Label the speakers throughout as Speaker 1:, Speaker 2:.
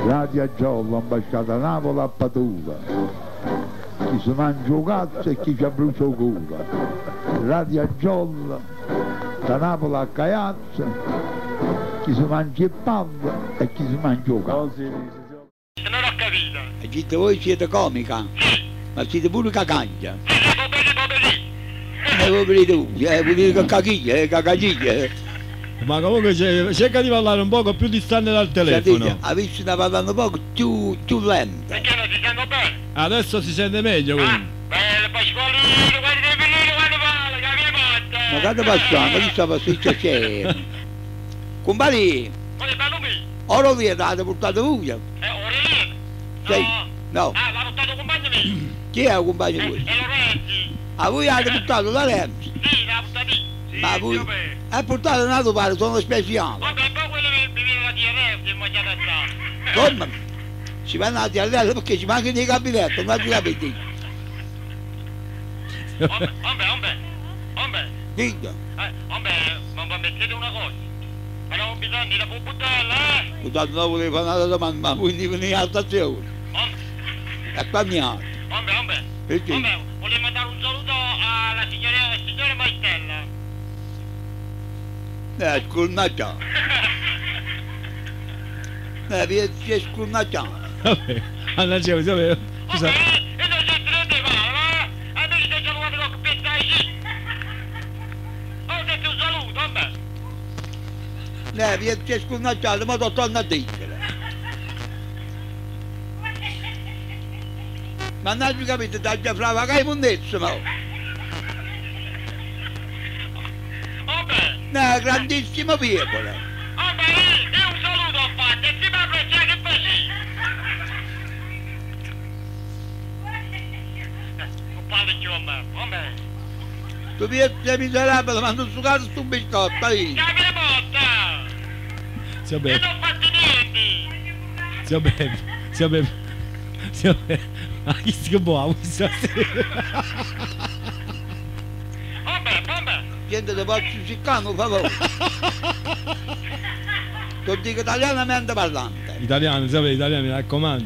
Speaker 1: Radio Giova, ambasciata Napoli a Padova. Chi si mangia 'o cazzo e chi ci abbrucia 'o culo. Radio Giova, da Napoli a Caiazzo, chi si mangia 'e palle e chi si mangia 'o cazzo.
Speaker 2: Non ho capito.
Speaker 1: E dite voi siete comica? Ma siete pure cacaglia? E voi volete voi, volete cacchiglia, cacagiglia.
Speaker 3: Ma comunque cerca di parlare un poco più distante dal telefono.
Speaker 1: Sentite, avessi da parlare un poco più, più lento.
Speaker 2: Perché non si sente bene?
Speaker 3: Adesso si sente meglio
Speaker 2: Ah,
Speaker 3: comunque.
Speaker 2: bello Pasqualino, quando devi venire, quando parla, che mi
Speaker 1: Ma
Speaker 2: porta.
Speaker 1: quando passiamo, chi sta pasticcia c'è? Compari,
Speaker 2: Quello è bello mio.
Speaker 1: oro via, l'avete portato voi?
Speaker 2: Aurelino.
Speaker 1: Sì,
Speaker 2: No.
Speaker 1: no.
Speaker 2: Ah, l'ha portato compagno mio.
Speaker 1: Chi è il compagno questo?
Speaker 2: È Lorenzi.
Speaker 1: A voi avete portato la Renzi?
Speaker 2: Sì, l'ha portato io. Sì,
Speaker 1: Ma voi
Speaker 2: zio Peppe.
Speaker 1: ha portato un altro pare, sono speciale.
Speaker 2: Vabbè, poi quello che mi viene la diarrea, si è mangiato assai.
Speaker 1: Come? Ci vanno a diarrea perché ci mancano i gabinetti, non ci capite.
Speaker 2: Ombe, ombe, ombe, ombe,
Speaker 1: Dica,
Speaker 2: ombe, ma mi mettete una cosa. Ma non ho bisogno di buttare, eh?
Speaker 1: scusate, non volevo fare una domanda, ma quindi venire alla stazione.
Speaker 2: Ombe,
Speaker 1: E qua mi altro.
Speaker 2: ombe, ombe.
Speaker 1: Perché?
Speaker 2: Ombe, volevo mandare un saluto alla signora, al signore Maistella.
Speaker 1: Scurnacciato. Vi è scurnacciato.
Speaker 3: Vabbè, mannaggia, zio Peppe. Scusa.
Speaker 2: Ombe, e non c'è niente male, va? E invece sei salutato con pensai Ho detto un saluto, ombe.
Speaker 1: Vi è scurnacciato, ma torno a dire. Mannaggia capite, da già fra che monnezza, ma.
Speaker 2: Ombe,
Speaker 1: No, grandissimo piccolo.
Speaker 2: ombe, io un saluto ho fatto, e si va a che facevi? Non parli più, ombe, ombe.
Speaker 1: Tu mi sei miserabile, ma non succato sto biscotto, io.
Speaker 2: Che mi porta?
Speaker 3: Zio
Speaker 2: Io
Speaker 3: Peppe,
Speaker 2: non ho fatto niente.
Speaker 3: zio Peppe, zio Peppe, zio Peppe. Ma chi si può questa sera?
Speaker 2: Ombe, ombe.
Speaker 1: Gente, te posso ciccare, per favore. Ti dico italianamente parlante.
Speaker 3: Italiano, zio Peppe, italiano, mi raccomando.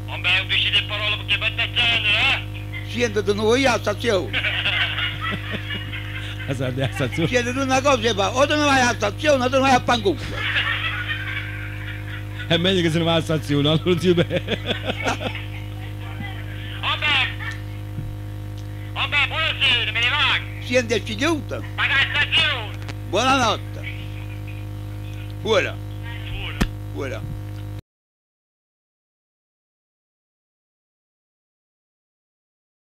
Speaker 2: Ombe, un dici di parole perché per te genere, eh?
Speaker 1: Senti, non voglio alla stazione.
Speaker 3: La stazione.
Speaker 1: Senti, tu una cosa e fa, o te ne vai alla stazione o te ne vai a fanculo.
Speaker 3: È meglio che se ne va alla stazione, allora zio Peppe.
Speaker 2: Ombe. Ombe, buonasera, me ne vado.
Speaker 1: Senti, è chiuso.
Speaker 2: Ma che stazione?
Speaker 1: Buonanotte. Buona,
Speaker 2: Buona.
Speaker 1: buona.